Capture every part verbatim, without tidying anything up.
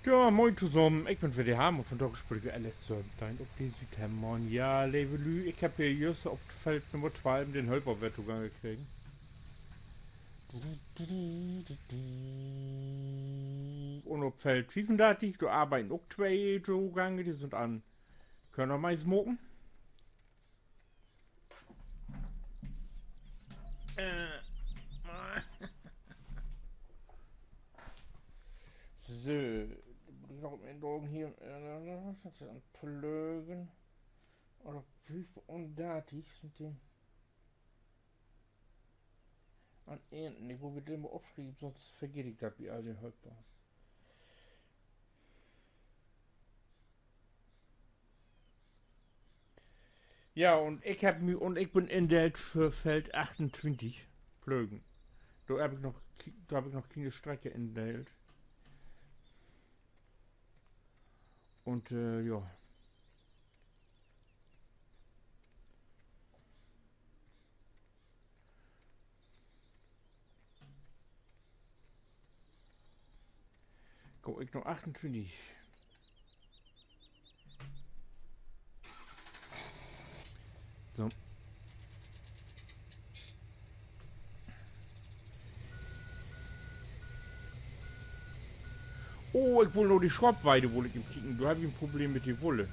Ja, moin tosamen, ik bün weer de Harm un vundaag speel ik weer L S söventeihn op de Südhemmern. Ja, leve Lüüd, ik hebb hier jüst op Feld Nummer twalf den Hölper weer togangen kregen. Un op Feld fiefundartig, dor arbeiden ok twee togangen, de sünd an Körnermais maken. Äh. So, mutt ik noch op mien Dagen hier, äh, dat is an Plögen. Oder fiefundartig sünd de an Ernten. Ik mutt mi de mal opschrieven, sonst vergeet ik dat bi all de Hölpers. Ja, un ik hebb mi, un ik bün indeelt för Feld achtuntwintig, Plögen. Dor hebb ik noch, dor hebb ik noch kene Strecke indeelt. Un, äh, ja. Gah ik na achtuntwintig. So. Oh, ik wull na de Schaapweide, wull ik even kieken. Dor hebb ik en Problem mit de Wulle.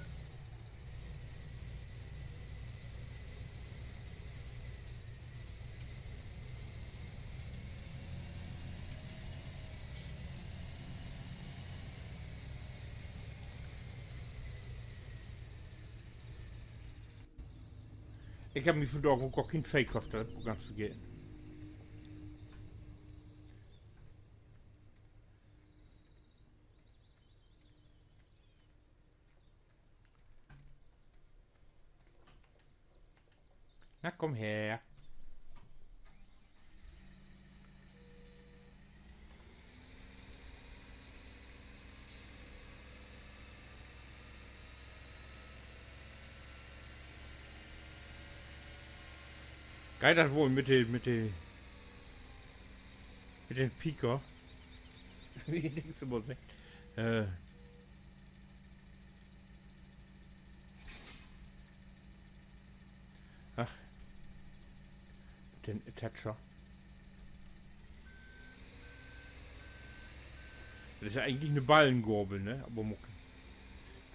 Ik hebb mi vundaag ok gor keen Vee köfft, dat hebb ik ok ganz vergeten. Na, kumm her. Geiht dat woll mit de, mit de, mit den Pieker? Wie nix immer seggt. Äh. Ach. Den Attacher. Dat is ja egentlich 'ne Ballengabel, ne? Aver muck.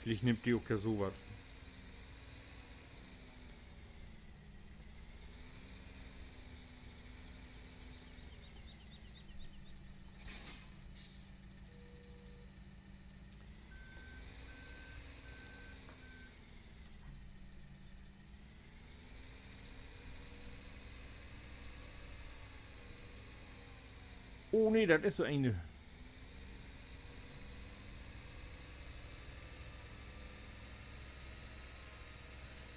Villicht nimmt de ok ja so wat. Oh nee, dat is so ene.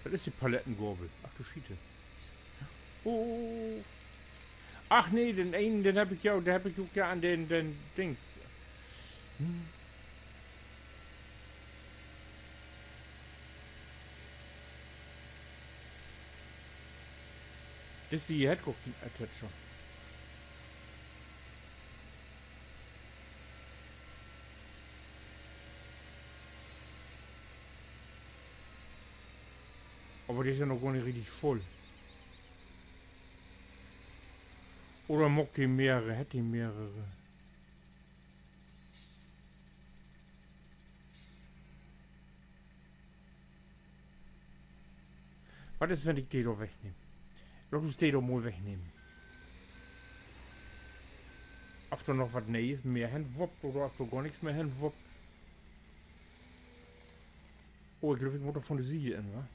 Dat is de Palettengabel. Ach du Schiete. Oh. Ach nee, den enen, den hebb ik ja, den hebb ik ok ja an den, den Dings. Hm. Disse hier hett gor keen Attacher. Aver de is ja noch gor nich richtig vull. Oder maakt de mehrere, hett de mehrere? Wat is, wenn ik de dor wegnehm? Laat us de dor mal wegnehmen. Of dor noch wat Nees mehr hen wuppt oder of dor gor nix mehr hen wuppt. Oh, ik glööv, ik mutt dor von de Siet in, wa?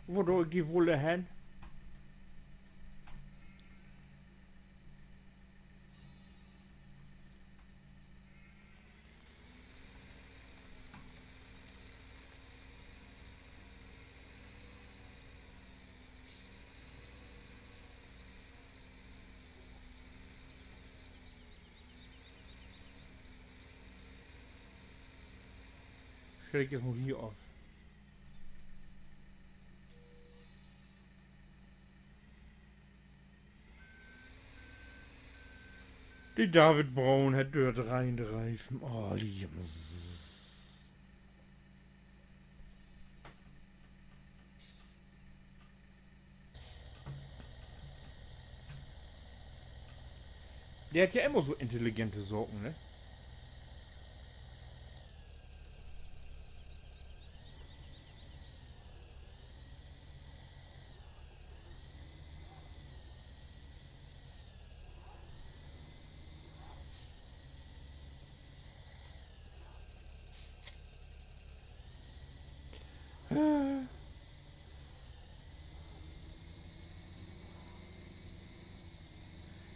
Wo do ik de Wulle hen? Stell ik eerst mal hier af. De David Brown hett dör de Reifen. Oh, lieve. De hett ja immer so intelligente Saken, ne?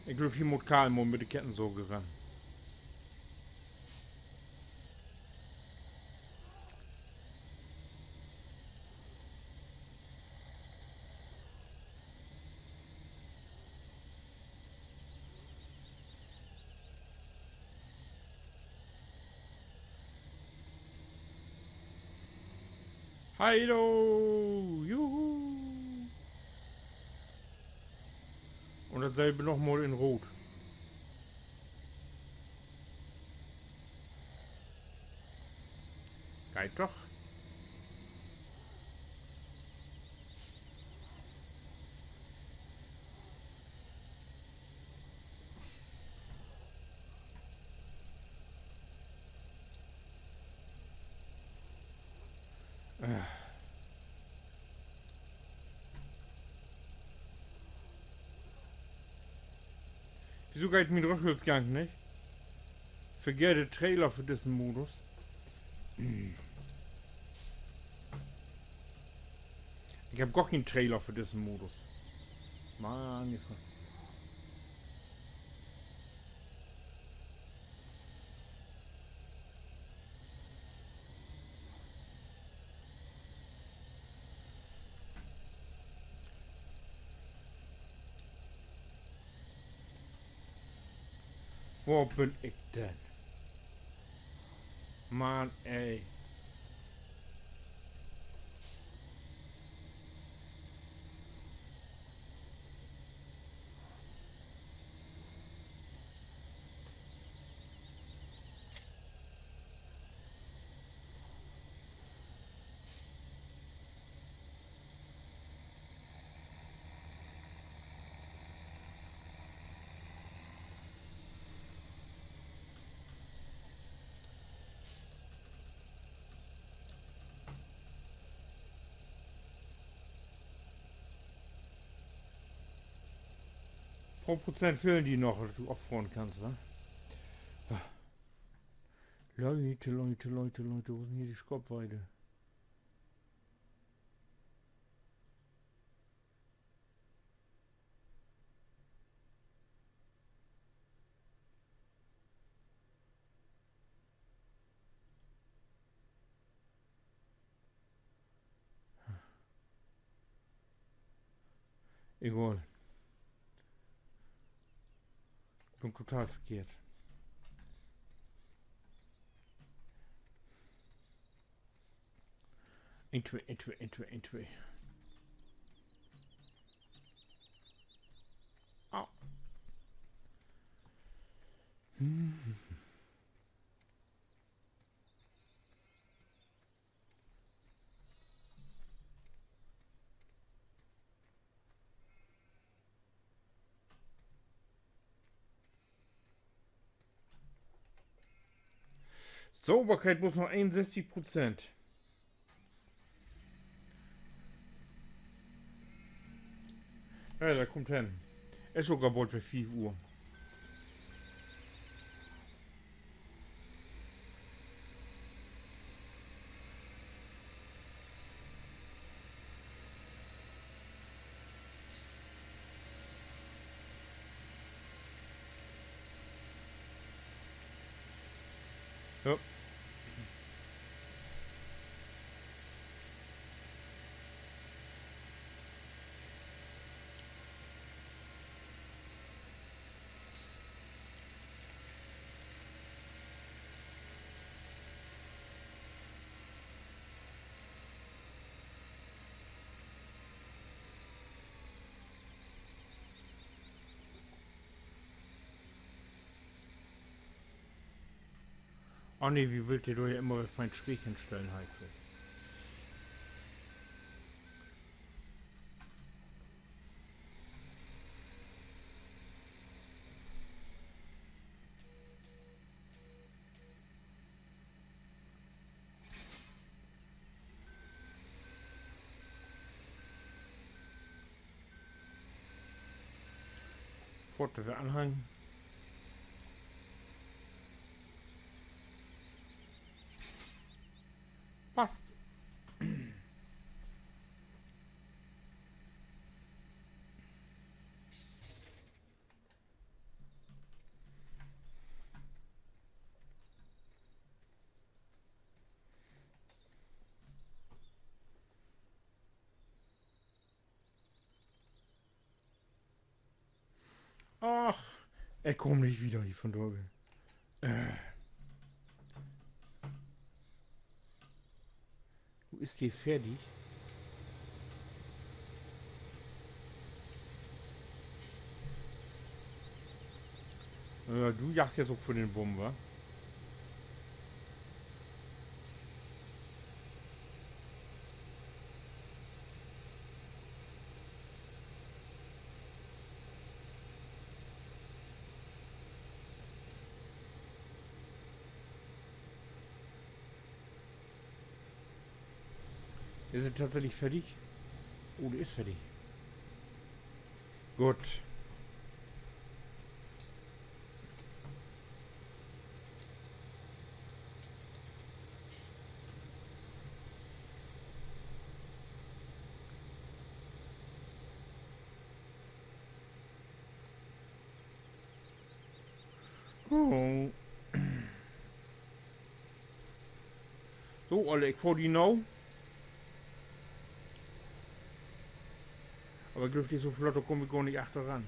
Ik glööv, hier mutt Karl mal mit de Kettensaag ran. Hallo, juhu. Un dat sülve noch mal in Root. Geiht doch. Wieso geiht mien Röchelsgang nich? Verkehrte Trailer för dissen Modus. Ik heff gor keen Trailer för dissen Modus. Mann, wo bün ik denn? Mann, ey. Poor Prozent fehlen di noch, dat du affohren kannst, wa? Leute, Leute, Leute, Leute, wo is denn hier de Schaapweide? Egal. Bün total verkehrt. Een, twee, een, twee, een, twee, een, twee. Au. Sauberkeit blots noch eenunsösstig Prozent. Ja, dat kummt hen. Is ok al bold weer fief Uhr. Ja. Oh nee, wi wüllt de dor ja immer wat fein schreeg henstellen, heet se. Fohrt weer anhangen. Passt. Ach, ik kaam nich wieder hier vandör. Äh. Nu is de fertig. Äh, du jaggst jetzt ok för den Bumm, wa? Is he tatsächlich fertig? Oh, de is fertig. Goot. Oh. So, Olle, ik fohr di na. Aver ik glööv, de is so flott, dor kaam ik gor nich achteran.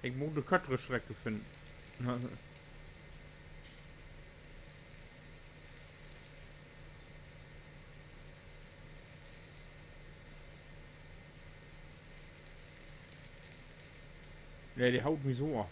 Ik mutt de körtere Streck finnen. Nee, de haut mi so af.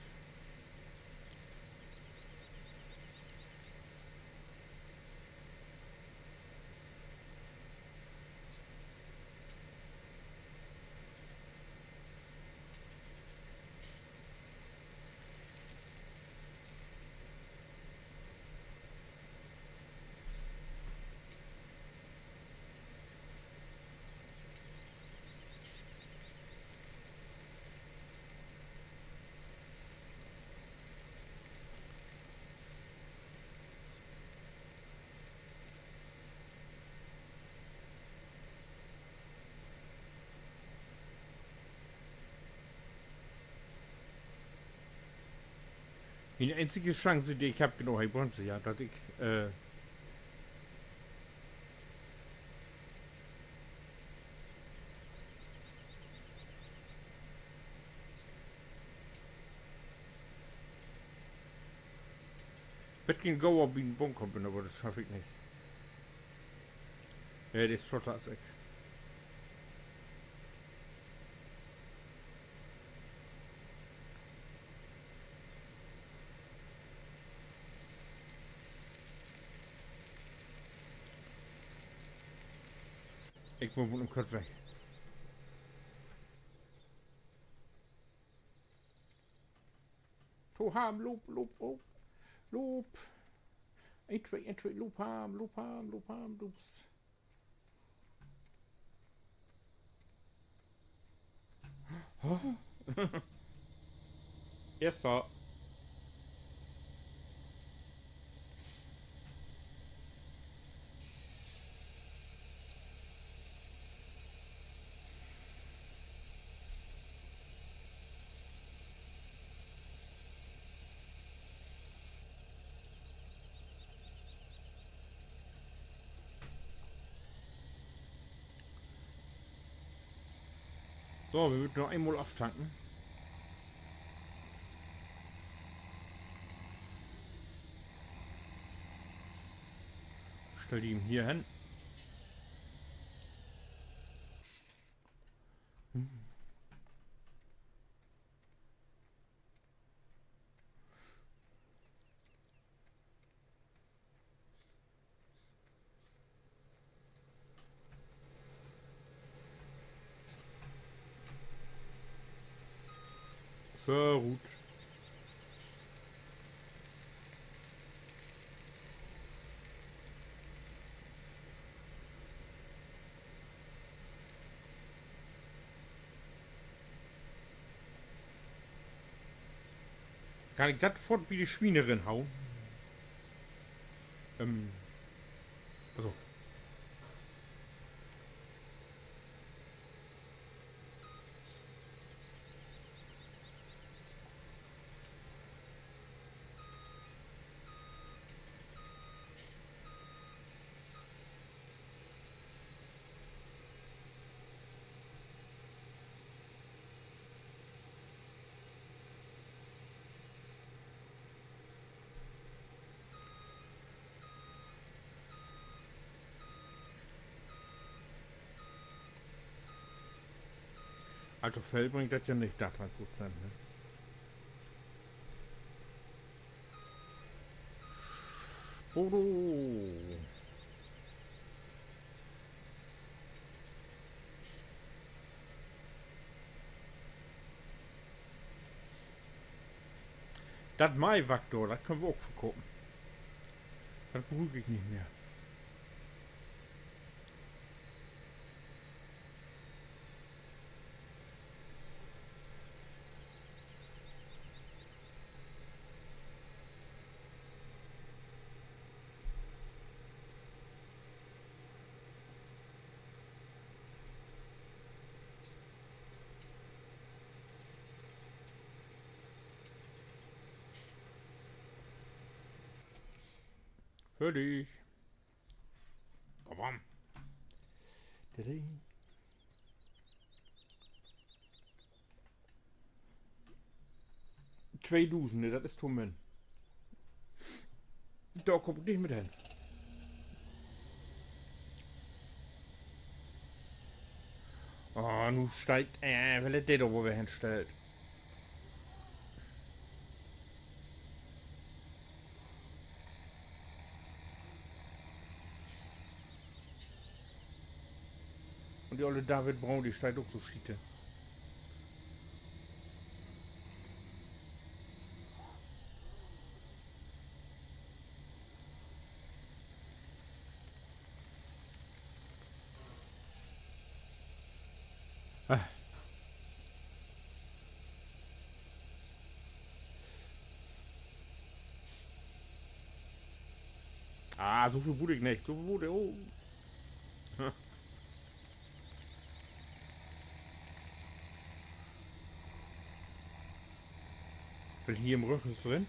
Mien eenzige Chance, de ik hebb, genau, he bremst ja, dat ik, äh, beten gauer bi'n Bunker bün, aver dat schaff ik nich. Nee, de is flotter as ik. Ik mutt nu kort weg. To, Harm, loop, loop, loop. Loop. Een, twee, een, twee, loop, Harm, loop, Harm, loop, Harm, loop. Eerster. So, wi mööt noch eenmal aftanken. Stell di em hier hen. Vörut. Kann ik dat foort bi de Swien rinhauen? Ähm, also. Also veel bringt dat ja nich, dat hett goot sien, ne? Bodo. Dat Maiwark dor, dat köönt wi ok verkopen. Dat bruuk ik nich mehr. För di. Babam. Dede. Tweedusend, nee, dat is to min. Dor kaam ik nich mit hen. Ah, nu steiht, äh, well ik de dor woll weer henstellt. Un de olle David Brown, de steiht ok so schiete. Ah. Ah, so veel bruuk ik nich. So veel bruuk ik, oh. Will hier in Rüch is drin.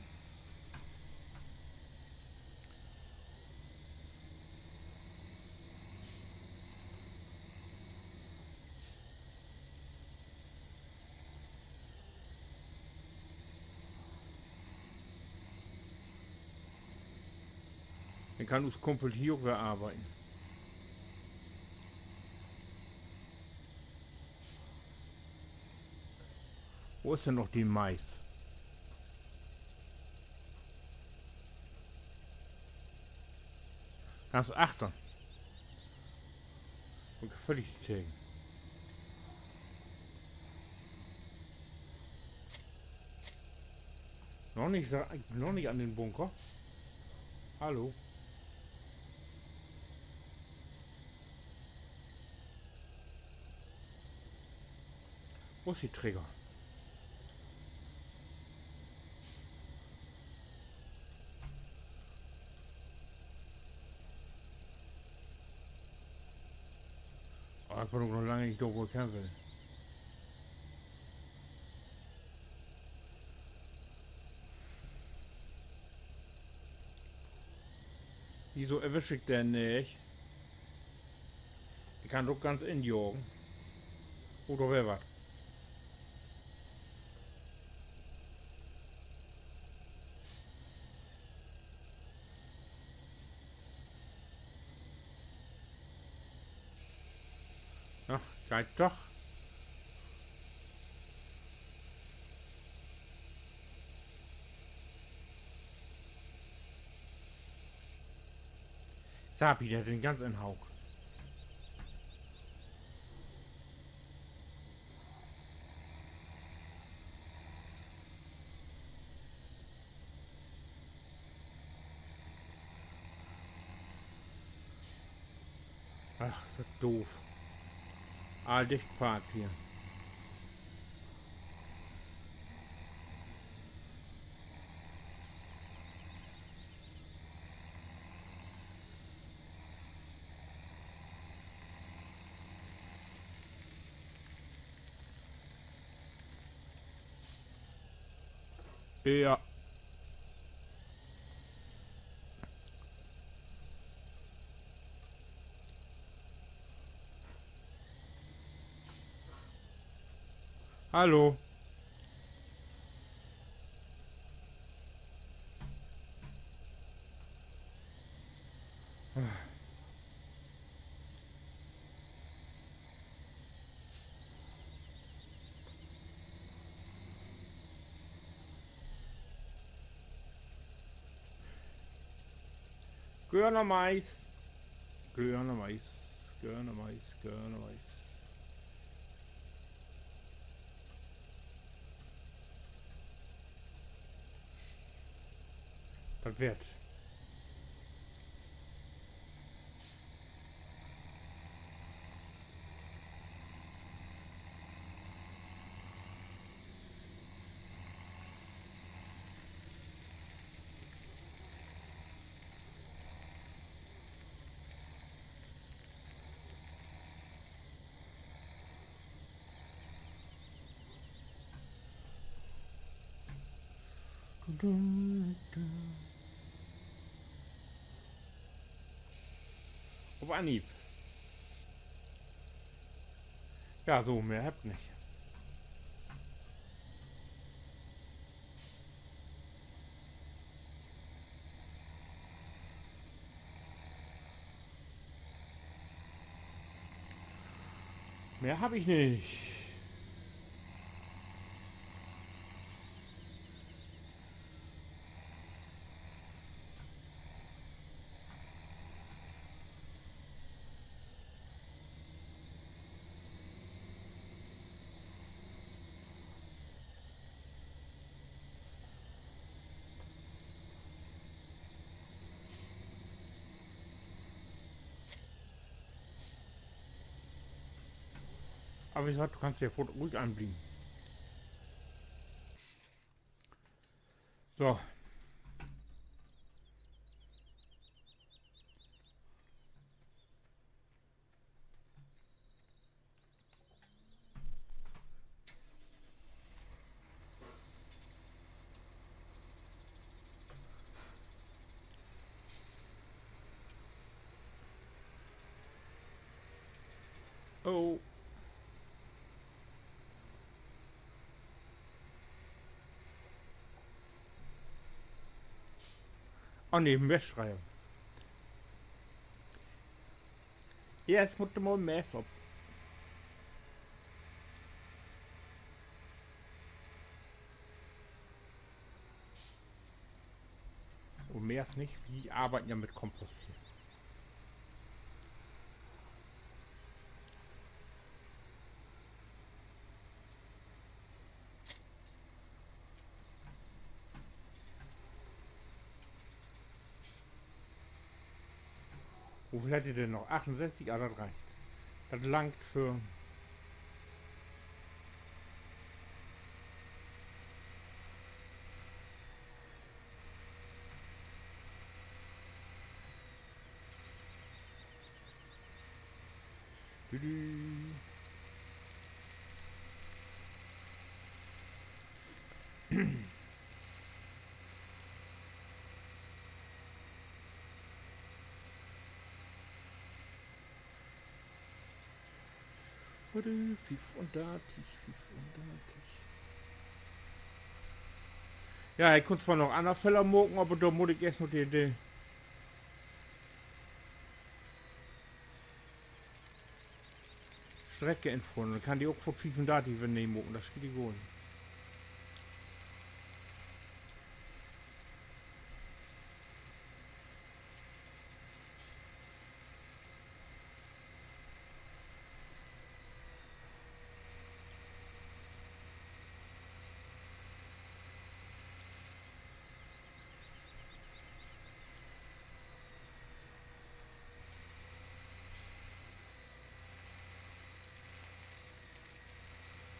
Denn kann us Kumpel hier ok weer arbeiden. Wo is denn noch de Mais? Ganz achtern. Un völlig tegen. Noch nich, ik bün noch nich an den Bunker. Hallo? Wo is de Trigger? Ah, ik bün ok noch lang nich dor, wo ik hen will. Wieso erwisch ik den nich? De kann ok ganz injagen. Oder weer wat. Ach, geiht doch. Sapi, de hett den ganz in'n Hauk. Ach, is dat doof. All dicht parkt hier. Ja. Hallo. Göör na Mais. Göör na Mais. Göör na Mais. Göör na Mais. Dat warrt. Op Anhieb. Ja, so, mehr hebb ik nich. Mehr hebb ik nich. Aver weetst wat, du kannst hier foort ruhig anblieven. So. Oh. Oh nee, wegschrieven. Eerst mutt mal Mess op. Un mehr is nich, wi arbeiden ja mit Kompost hier. Woveel hett de denn noch? Achtunsesstig? Ah, dat reckt. Dat langt för Dü, dü. Warte, fiefundartig, fiefundartig. Ja, ik kunn zwar noch anner Feller maken, aver dor mutt ik eerst noch de, de, Strecke infohren. Denn kann de ok foort fiefundartig weer nee maken. Dat is schiet egal.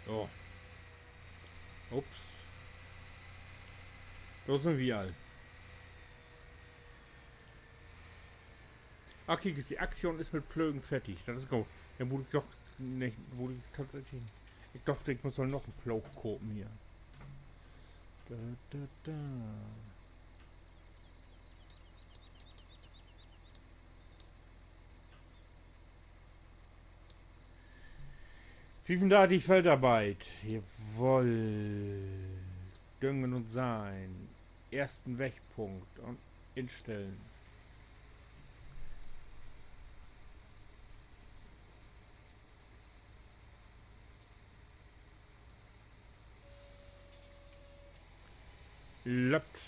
So. Ups. Dor sünd wi al. Ah, kiek, is de Aktion is mit Plögen fertig. Dat is goot. Denn mutt ik doch, nee, mutt ik tatsächlich, ik doch, ik mutt noch en Ploog kopen hier. Da, da, da. Fiefundartig Feldarbeit. Jawoll. Düngen un Seien. Eersten Wegpunkt. Un instellen. Löppt.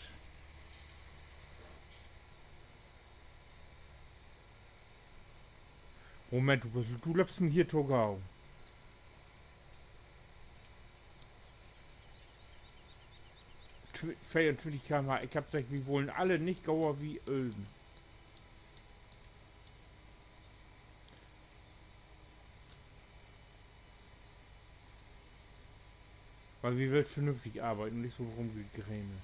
Moment, du, du löppst mi hier to gau. Tw-, veeruntwintig K M H. Ik heff seggt, wi wullen alle nich gauer wie ölven. Wiel wi wüllt vernünftig arbeiden, nich so rumgekräme.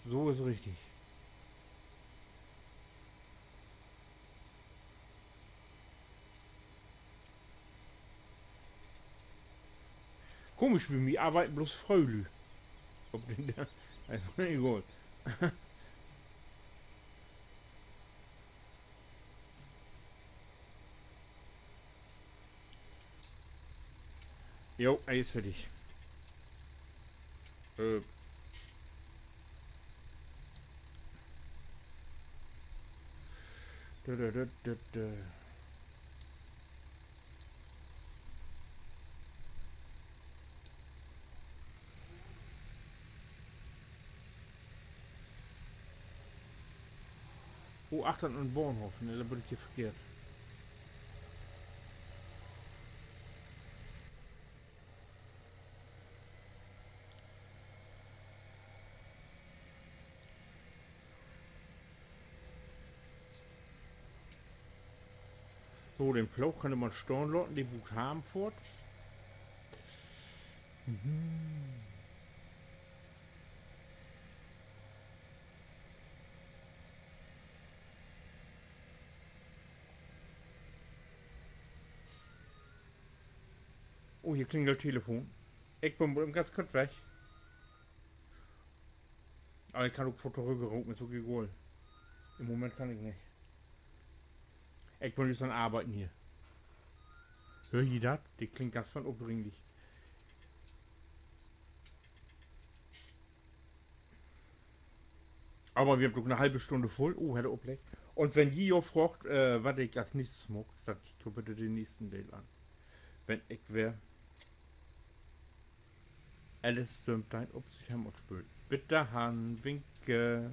So is richtig. Komisch, bi mi arbeiden bloots Frölüüd. Op den, also, egal. Jo, he is fertig. Äh. Dö, dö, dö, dö, dö. Oh, achtern an'n Bahnhoff. Nee, dor bün ik hier verkehrt. So, den Ploog kann man stahn laten, de bruukt Harm foort. Mhm. Oh, hier klingelt dat Telefon. Ik bün woll ganz kort weg. Aver ik kann ok foort torüggropen, is ok egal. In Moment kann ik nich. Ik bün jüst an't Arbeiden hier. Höör ji dat? De klingt ganz van opdringlich. Aver wi hebbt ok 'ne halve Stünn vull. Oh, hett de opleggt. Un wenn ji jo fraagt, äh, wat ik as neegstes maak, denn kiekt jo bitte den neegsten Deel an. Wenn ik weer Alice söventeihn op Südhemmern speel. Bit dorhen, winke.